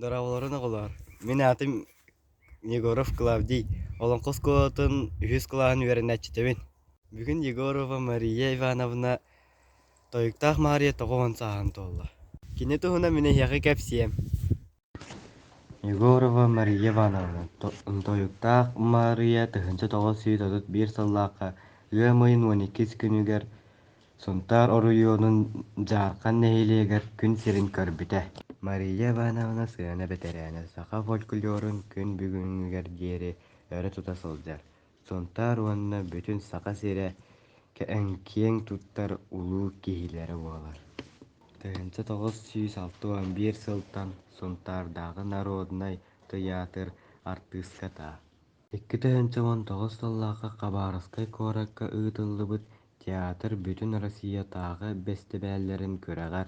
Дорооболорун оҕолоор, мин аатым Егоров Клавдий, Олоҥхо оскуолатын үһүс кылааһын үөрэнээччитэбин. Бүгүн Егорова Мария Ивановна Тойуктаах Маарыйа 90 сааһын туолла. Кини туһунан мин эһиэхэ кэпсиэм. Егорова Мария Ивановна Тойуктаах Маарыйа 1931 сыллаахха ыам ыйын 12 күнүгэр Сунтаар оройуонун Дьаархан нэһилиэгэр күн сирин көрбүтэ. Мария Ивановна сыана бэтэрээнэ, саха фольклорун күн бүгүҥҥүгэр диэри өрө тута сылдьар, Сунтаар уонна бүтүн Саха сирэ киэҥ туттар улуу киһилэрэ буолар. 1961 сылтан Сунтаардааҕы народнай тыйаатыр артыыската. 2019 сыллаахха Хабаровскай куоракка ыытыллыбыт Театр Бүтүн Россиятааҕы бэстибээллэрин күрэҕэр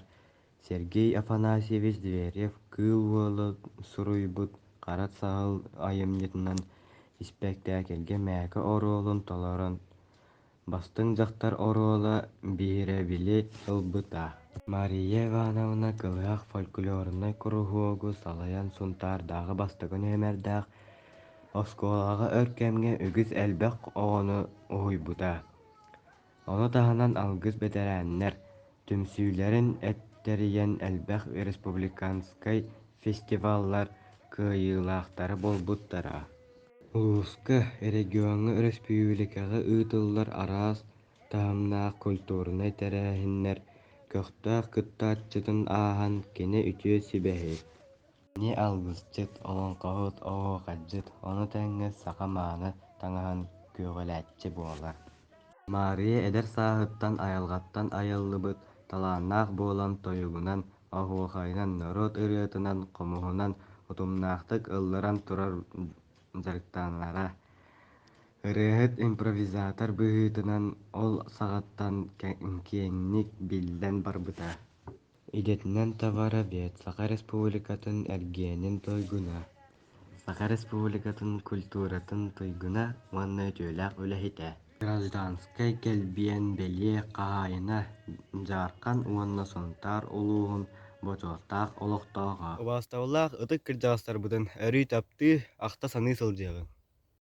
Сергей Афанасьевич Зверев-Кыыл Уола суруйбут «Хара саһыл» айымньытынан испэктээкилгэ мээкэ оруолун толорон, «Бастыҥ дьахтар оруола» биһирэбили ылбыта. Мария Ивановна Кылыһах фольклорнай куруһуогу салайан Сунтаардааҕы бастакы нүөмэрдээх оскуолаҕа өр кэмҥэ үгүс элбэх оҕону уһуйбута. Ону таһынан Алгыс бэтэрээннэр түмсүүлэрин тэрийэн элбэх республиканскай фестиваллар кыайыылаахтара буолбуттара. Улууска, региоҥҥа, өрөспүүбүлүкэҕэ ыытыллар араас таһымнаах культурнай тэрээһиннэр көхтөөх кыттааччытын ааһан кини үтүө сүбэһит. Кини алгысчыт, олоҥхоһут, оһуохайдьыт, ону тэҥэ саха мааны таҥаһын күөҕэлээччи буолар. Маарыйа эдэр сааһыттан айылҕаттан айыллыбыт талааннаах буолан тойугунан, оһуохайынан, норуот ырыатынан, хомуһунан утумнаахтык ылларан турар дьарыктанара. Ырыаһыт импровизатор быһыытынан ол саҕаттан киэҥник биллэн барбыта. Идэтинэн товаровед, Саха Республикатын эргиэнин туйгуна, Саха Республикатын культуратын туйгуна уонна үтүөлээх үлэһитэ. Гражданскай кэлбиэн бэлиэ хаһаайына, Дьаархан уонна Сунтаар улууһун бочуоттаах олохтооҕо. Убаастабыллаах ытык кырдьаҕастарбытын өрүү таптыы, ахта саныы сылдьыаҕыҥ.